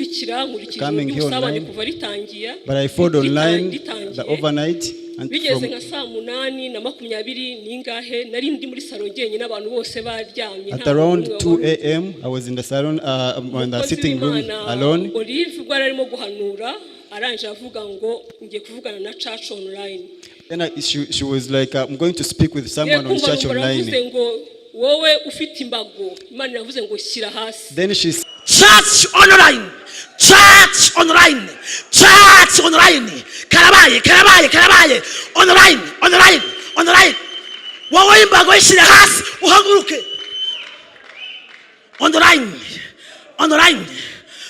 Nkurikira Coming here iby'ubusabane online. Kuva ritangiye. But I followed online Ritangiye. The overnight and Bigeze from nka saa 8:20 n'ingahe, nari ndi muri salo njyenyine, abantu bose baryamye. At around 2 a.m. I was in the salon, in the sitting room alone. Olive ubwo yari arimo guhanura, arangije avuga ngo ngiye kuvugana na church online. Then she was like, "I'm going to speak with someone on Kumva church numva aravuze online." ngo wowe ufite imbago, Imana iravuze ngo shyira hasi. Then she Church online, church online, church online, karabaye, karabaye, karabaye. Online, online, online. Wowe imbago yishyire hasi uhaguruke. Online, online.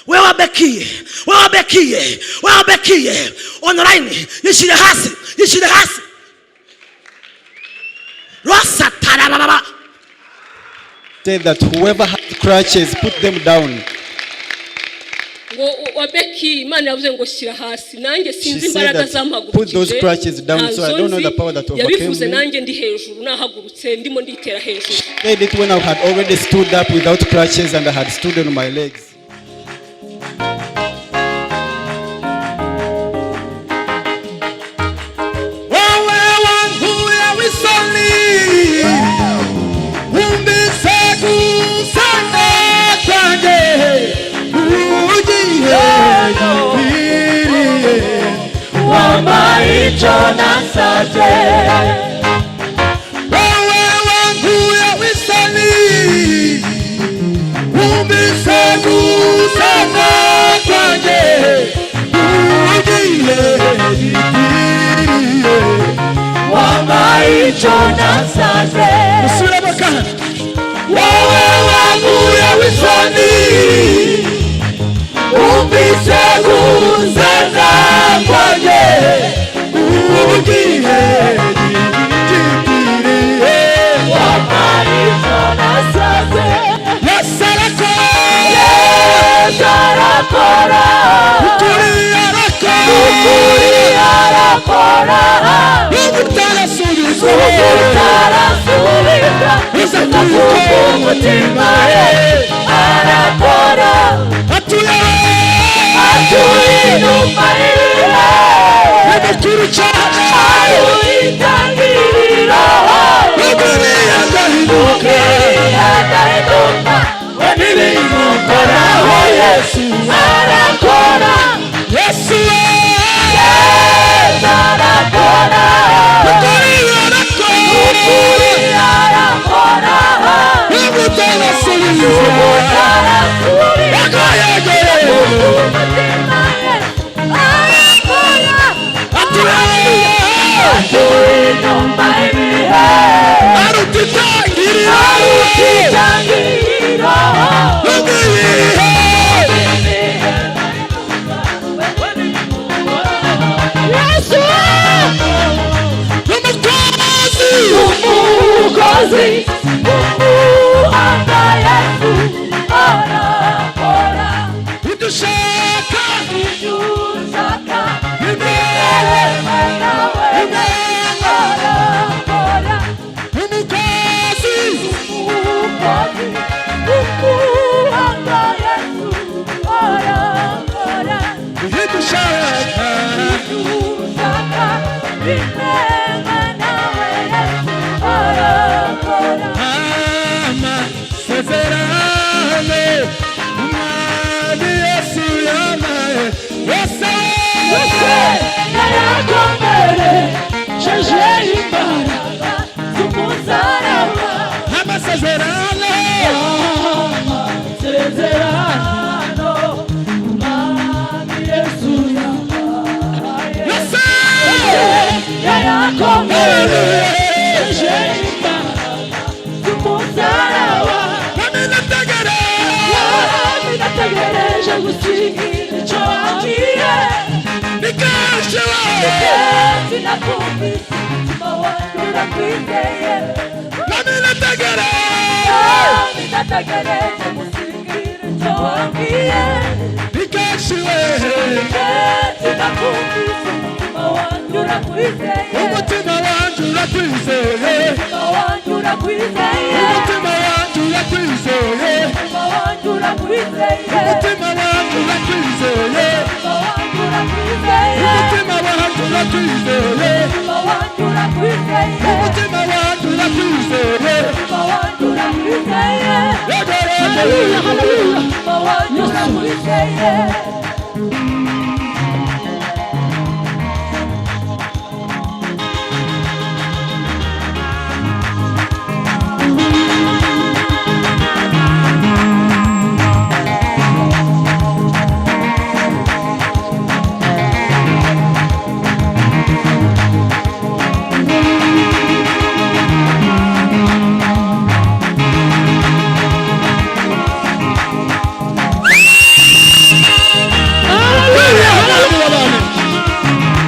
Wewe béquille, wewe béquille, wewe béquille, online, yishyire hasi, yishyire hasi. Rwasatarababa. Said that whoever had crutches, put them down. Ngo wa béquille, Imana yavuze ngo shyira hasi. Nanjye sinzi She said imbaraga that, "Put those crutches down," so I don't know the power that overcame Yabivuze me. Nanjye ndi hejuru, nahagurutse, ndimo nditera hejuru. Said it when I had already stood up without crutches and I had stood on my legs. Wowe wankuye w'isoni, wumvise gusana kwanjye ugiye gikwiriye. Wampaye icyo nasabye. Wowe wankuye w'isoni, wumvise gusana kwanjye ugiye gikwiriye. Wampaye icyo nasabye. Usubiremo kandi. Wowe wankuye w'isoni, Wumvise gusana kwanjye ugiye gikwiriye. Wampaye icyo nasabye. Yesu arakora. Yesu arakora. Ukuri arakora. Ukuri arakora. Utarasubizwa. Utarasubiza Uza umutima ye arakora. Atuye. Atuye inyuma y'ibihe. Ni mukuru cyane. Itangiriro. Ukuri agahinduka. Adahinduka. N'ibimukoraho Yesu arakora. Yesu. Yesu arakora. Ukuri arakora. Ukuri arakora. Utarasubizwa. Utarasubiza Yego, yego. Umutima ye arakora. Atuye. Atuye inyuma y'ibihe. Aruta itangiriro. Itangiriro. Ubwihe. Yesu. Umukozi. Umukozi umuhanga, Yesu arakora. Ibyo ushaka. Ibyo ushaka. Imana. Nawe arakora. Umukozi. Umukozi umuhanga, Yesu arakora. Ibyo ushaka. Ibyo ushaka bimenywe nawe, Yesu arakora. Amasezerano Umwami Yesu yampaye Yesu. Yarakomeresheje imbaraga z'umusaraba. Amasezerano. Amasezerano Umwami Yesu yampaye. Yesu. Yarakomeresheje imbaraga z'umusaraba. Namenategere. Nategereje gusiga icyo wagiye. Nikashiwe. Sinakumvise, umutima wanjye urakwizeye. Namenategere. Nategereje gusigira icyo wabwiye. Nikashiwe. Sinakumvise, umutima wanjye urakwizeye. Umutima wanjye urakwizeye. Umutima wanjye urakwizeye. Umutima wanjye urakwizeye. Umutima wanjye urakwizeye. Umutima wanjye urakwizeye. urakwizeye. Umutima wanjye urakwizeye. Umutima wanjye urakwizeye. Umutima wanjye urakwizeye. Yego, yego, yego. Umutima wanjye urakwizeye. Hallelujah, hallelujah.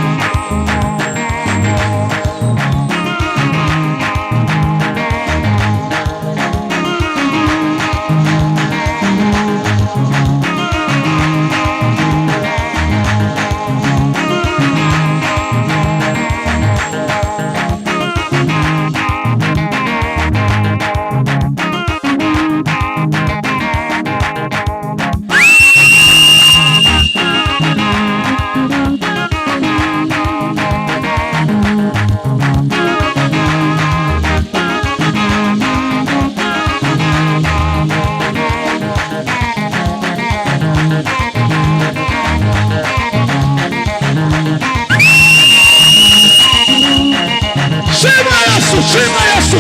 Shima Yesu, shima Yesu.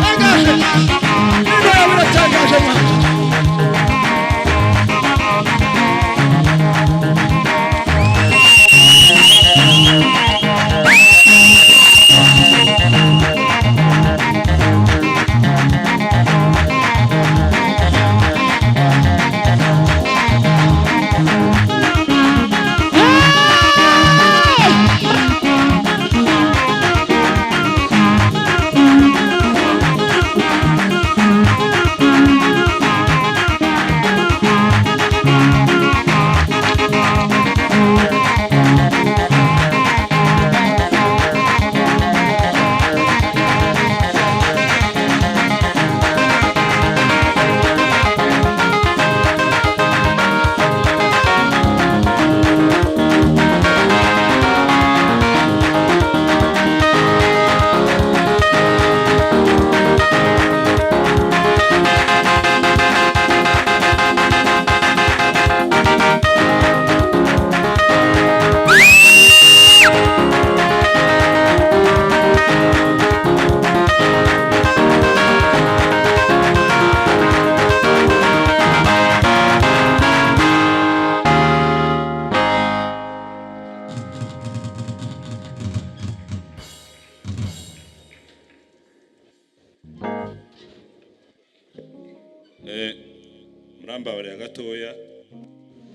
Tangaje. Ndio yawe iratangaje mwana. Murambabarira gatoya,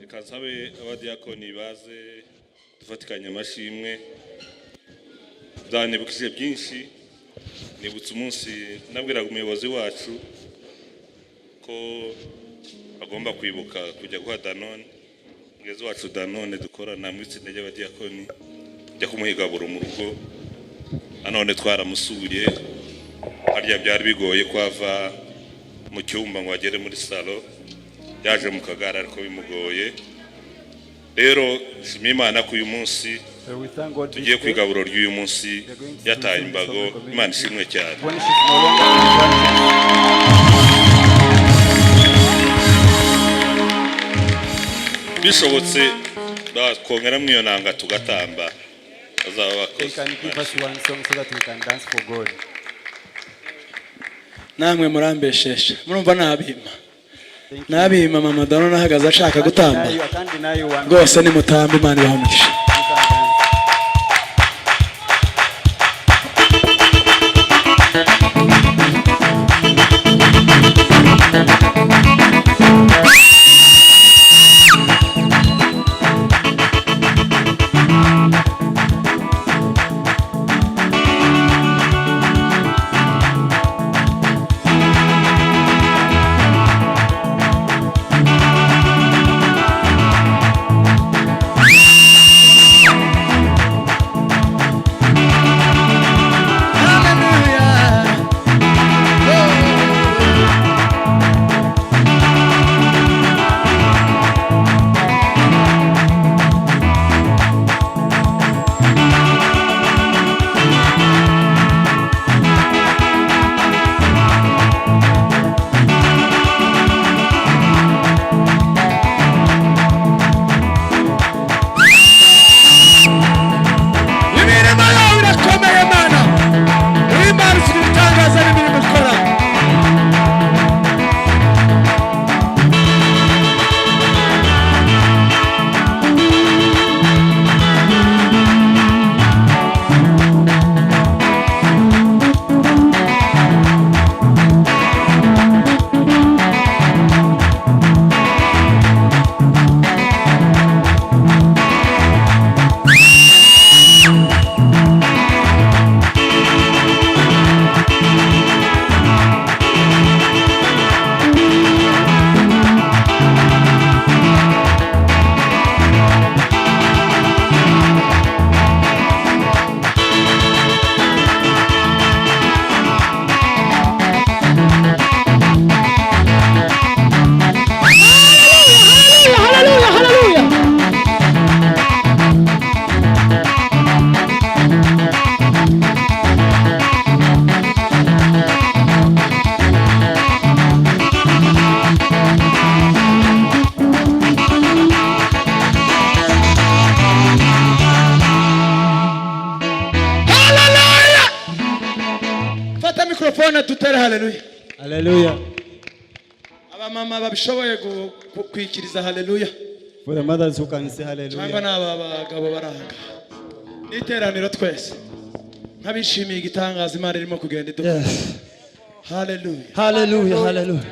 reka nsabe abadiyakoni baze dufatikanye amashimwe. Byanibukije byinshi, nibutse umunsi nabwiraga umuyobozi wacu ko agomba kwibuka kujya guha Danone, mugenzi wacu Danone dukorana mu itsinda ry'abadiyakoni, kujya kumuhigabura mu rugo. Nanone twaramusuye, harya byari bigoye ko ava mu cyumba ngo agere muri salo, yaje mu kagare ariko bimugoye. Rero nshimiye Imana ko uyu munsi We thank God this tugiye day ku igaburo ry'uyu munsi yataye imbago. Imana ishimwe cyane. when she's no longer in crutches. Bishobotse bakongeramo iyo nanga tugatamba, bazaba They bakoze. can give us one song so that we can dance for God. Namwe murambeshesha, murumva nabima. Thank you. Nabima mama Danone ahagaze ashaka I can't gutamba. deny you, I can't deny you one. Rwose nimutambe, Imana ibahe umugisha. You can dance. Microphone dutere haleluya. Hallelujah. Abamama babishoboye kwikiriza haleluya. For the mothers who can say Cyangwa hallelujah. n'aba bagabo baranga n'iteraniro twese nk'abishimiye igitangaza Imana irimo kugenda iduha. Yes. Haleluya. Hallelujah. Hallelujah.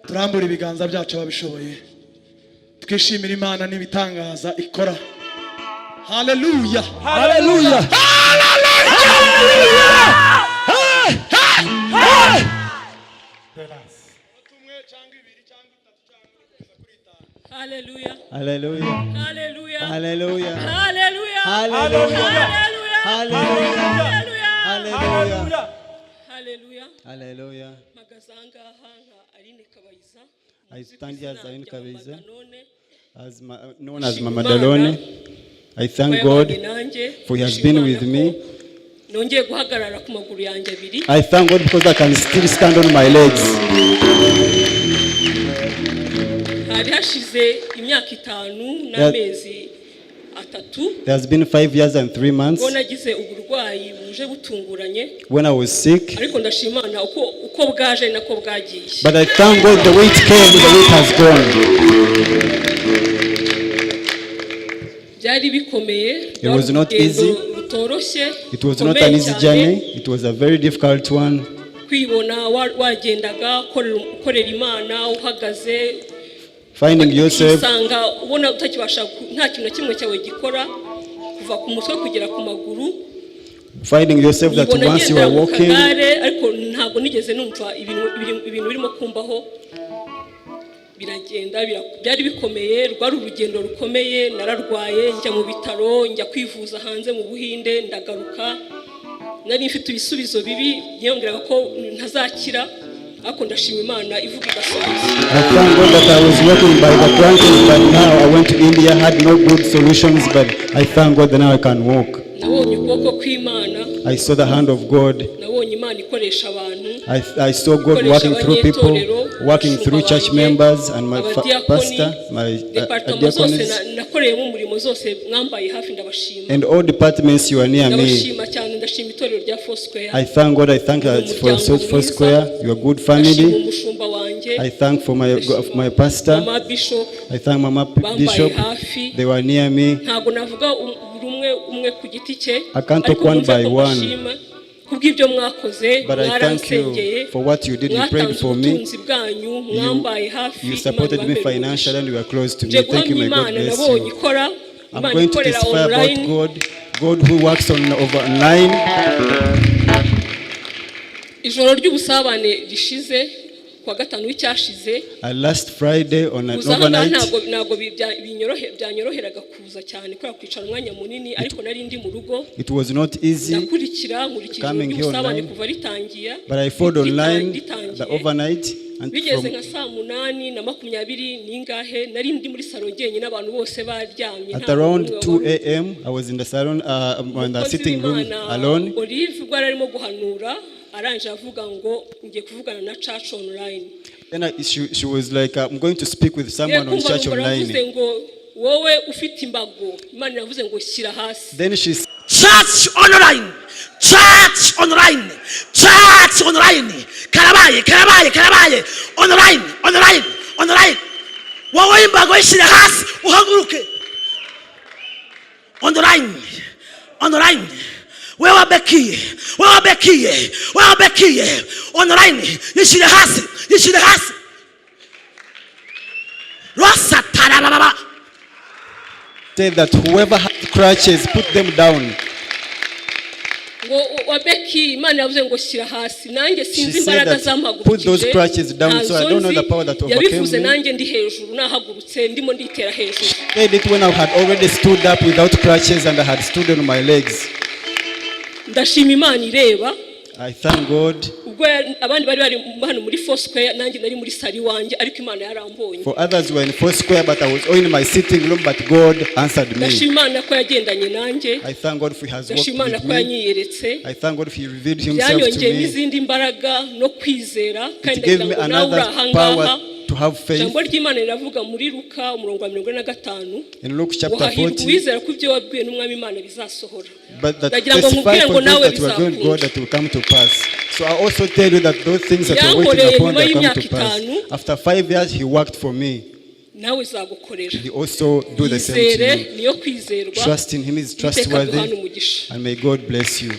Turambura ibiganza byacu ababishoboye twishimira Imana n'ibitangaza ikora. Haleluya. Hallelujah. Hallelujah. Hey! Hey! Haleluya. Hallelujah. Haleluya. Hallelujah. Haleluya. Hallelujah. Haleluya. Hallelujah. Haleluya. Hallelujah. Haleluya. Hallelujah. Mpagaze aha ngaha nka Aline Kabayiza. I stand here as Aline Kabayiza. As known as Ndashima Mama Imana Dalone. I thank God for He has been with me. Nongeye guhagarara ku maguru yanjye abiri. I thank God because I can still stand on my legs. Hari hashize imyaka 5 n'amezi 3 There has been 5 years and 3 months ubwo nagize uburwayi buje butunguranye, when I was sick. Ariko ndashima Imana uko uko bwaje ni nako bwagiye. But I thank God the way it came, the way it has gone. Byari bikomeye. It was not easy. Rutoroshye. It was not an easy journey. It was a very difficult one. Kwibona wagendaga ukorera Imana uhagaze, Finding yourself, ukisanga ubona utakibasha nta kintu na kimwe cyawe gikora kuva ku mutwe kugera ku maguru. Finding yourself that Nibona once you ngendera are mu walking, kagare, ariko ntabwo nigeze numva ibintu birimo kumbaho biragenda byari bikomeye, rwari urugendo rukomeye. Nararwaye njya mu bitaro, njya kwivuza hanze mu Buhinde, ndagaruka nari mfite ibisubizo bibi byiyongeraga ko ntazakira, ariko ndashima Imana ivuga igasohoza. I thank God that I was walking by the crutches, but now I went to India, had no good solutions, but I thank God that now I can walk. Nabonye ukuboko kw'Imana. I saw the hand of God. Nabonye Imana ikoresha abantu, I saw God working through people, working through church members and my pastor, my département zose diaconess, nakoreyemo umurimo zose mwambaye hafi, ndabashima. And all departments you are near me. Ndabashima cyane, ndashima itorero rya Foursquare. I thank God, I thank for Foursquare, your good Ndashima family. umushumba wanjye. I thank for my pastor. Mama Bishop. I thank Mama Bambaye Bishop. hafi. They were near me. Ntabwo navuga buri umwe umwe ku giti cye, I can't talk ariko one mwumve by ko one. mbashima kubw'ibyo mwakoze. But I thank you Mwaransengeye, for what you did. You prayed mwatanze for me. ubutunzi bwanyu, mwambaye hafi. You supported Imana me ibambere financially and you were close to me. nje Thank you. guhamya May God Imana bless nabonye you. ikora, I'm Imana going to ikorera testify about online. God, God who works on over online. Ijoro ry'ubusabane rishize kuwa gatanu w'icyashize, Last Friday on an kuza aha ngaha overnight, ntabwo byanyoroheraga kuza cyane kubera kwicara umwanya munini, ariko nari ndi mu rugo, it was not easy, ndakurikira, nkurikira ijoro coming here ry'ubusabane online, kuva ritangiye but I followed online ritangiye. The overnight and Bigeze from nka saa munani na makumyabiri n'ingahe, nari ndi muri salo njyenyine, abantu bose baryamye, at nta around n'umwe 2 wabona. a.m. I was in the salon, in the Umukozi sitting room w'Imana, alone. Olive, ubwo yari arimo guhanura, arangije avuga ngo ngiye kuvugana na church online. Then she was like, "I'm going to speak with someone on Kumva church numva aravuze online." ngo wowe ufite imbago, Imana iravuze ngo shyira hasi. Then she Church online, church online, church online, karabaye, karabaye, karabaye. Online, online, online. Wowe imbago ishyire hasi uhaguruke. Online, online. Wewe bekiye, wewe bekiye, wewe bekiye, online yishyire hasi, yishyire hasi rwasatarababa. Said that whoever had crutches, put them down. Ngo wa beki, Imana yavuze ngo shyira hasi, nanjye sinzi She said imbaraga that, "Put those crutches down," so I don't know the power that overcame yabivuze me. nanjye ndi hejuru, nahagurutse, ndimo nditera hejuru. Said it when I had already stood up without crutches and I had stood on my legs. Ndashima Imana ireba. I thank God Ubwo abandi bari hano muri Foursquare, nanjye nari muri salo iwanjye, ariko Imana yarambonye. for others were in Foursquare, but I was in my sitting room, but God answered me. Ndashima Imana ko yagendanye nanjye. I thank God for He has walked Ndashima Imana with ko me. yanyiyeretse. I thank God for He revealed Himself to Byanyongeyemo me. izindi mbaraga no kwizera, kandi It gave ndagira me ngo nawe uri another ahangaha, power to have faith. Ijambo ry'Imana riravuga muri Luka umurongo wa 45 In Luke ngo chapter hahirwa 40, uwizera ko ibyo wabwiwe n'Umwami Imana bizasohora. but that Ndagira ngo testify nkubwire ngo for those nawe that were going bizakunda. God that will come to pass. So So I also tell you that those things that you're waiting Yankoreye upon, nyuma they come y'imyaka to pass. itanu. After 5 years, he worked for me. Nawe izagukorera. He also do the same Yizere, to you. niyo kwizerwa. Trust in him, is Uwiteka trustworthy, aduhane umugisha. and may God bless you.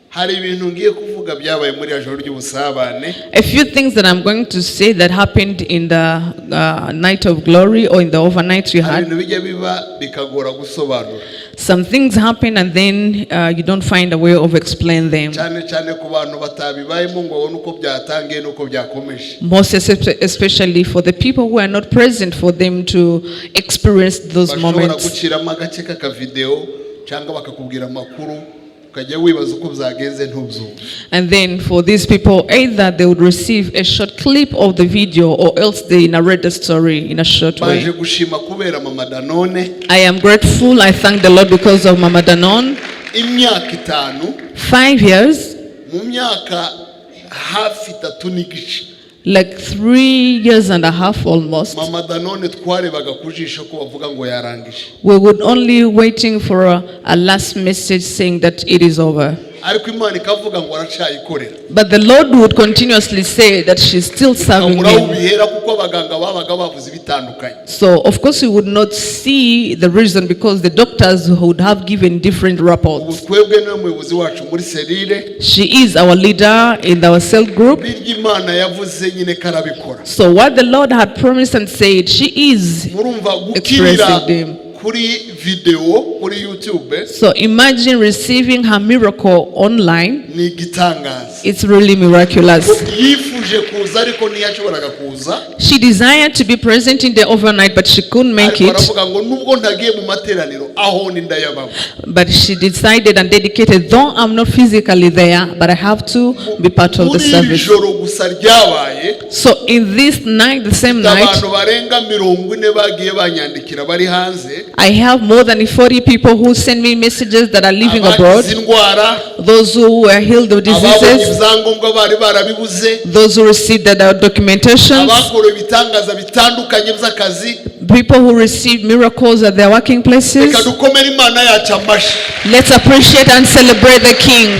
Hari ibintu ngiye kuvuga byabaye muri ya joro ry'ubusabane. A few things that I'm going to say that happened in the night of glory or in the overnight we Hari had. ibintu bijya biba bikagora gusobanura. Some things happen and then you don't find a way of explaining them. Cyane cyane ku bantu batabibayemo ngo babone uko byatangiye n'uko byakomeje. Most especially for the people who are not present for them to experience those Bashobora moments. Guciramo agace k'akavidewo cyangwa bakakubwira amakuru ukajya wibaza uko byagenze ntubyumve. And then for these people, either they would receive a short clip of the video or else they narrate the story in a short Baje way. Gushima kubera mama Danone. I am grateful. I thank the Lord because of Mama Danon. Imyaka 5. 5 years, Mu myaka hafi itatu n'igice, like 3 years and a half almost, mama Danone twarebaga ku jisho ko bavuga ngo yarangije. We would only waiting for a last message saying that it is over. Ariko Imana ikavuga ngo aracyayikorera. But the Lord would continuously say that she's still serving Ukabura aho him. ubihera kuko abaganga babaga bavuze ibitandukanye. So, of course, we would not see the reason because the doctors would have given different Ubu reports. twebwe niwe muyobozi wacu muri cellule. She is our leader in our cell group. Birya Imana yavuze nyine ko arabikora. So, what the Lord had promised and said, she is Murumva gukirira expressing them. Kuri videwo kuri YouTube So, imagine receiving her miracle online. Ni igitangaza. It's really miraculous. Yifuje kuza ariko ntiyashoboraga kuza. She desired to be present in the overnight, but she couldn't make Ariko it. aravuga ngo nubwo ntagiye mu materaniro aho ni ndayabamo. But she decided and dedicated, though I'm not physically there, but I have to be part of the Muri iri service. joro gusa ryabaye, So in this night, the same night, abantu barenga 40 bagiye banyandikira bari hanze. I have more than 40 people who send me messages that are living abroad, Abakize indwara, those who were healed of ababonye diseases, ibyangombwa bari barabibuze, those who received their documentations, abakorewe ibitangaza bitandukanye by'akazi. People who received miracles at their working places. Reka dukomere Imana yacu amashyi. Let's appreciate and celebrate the King.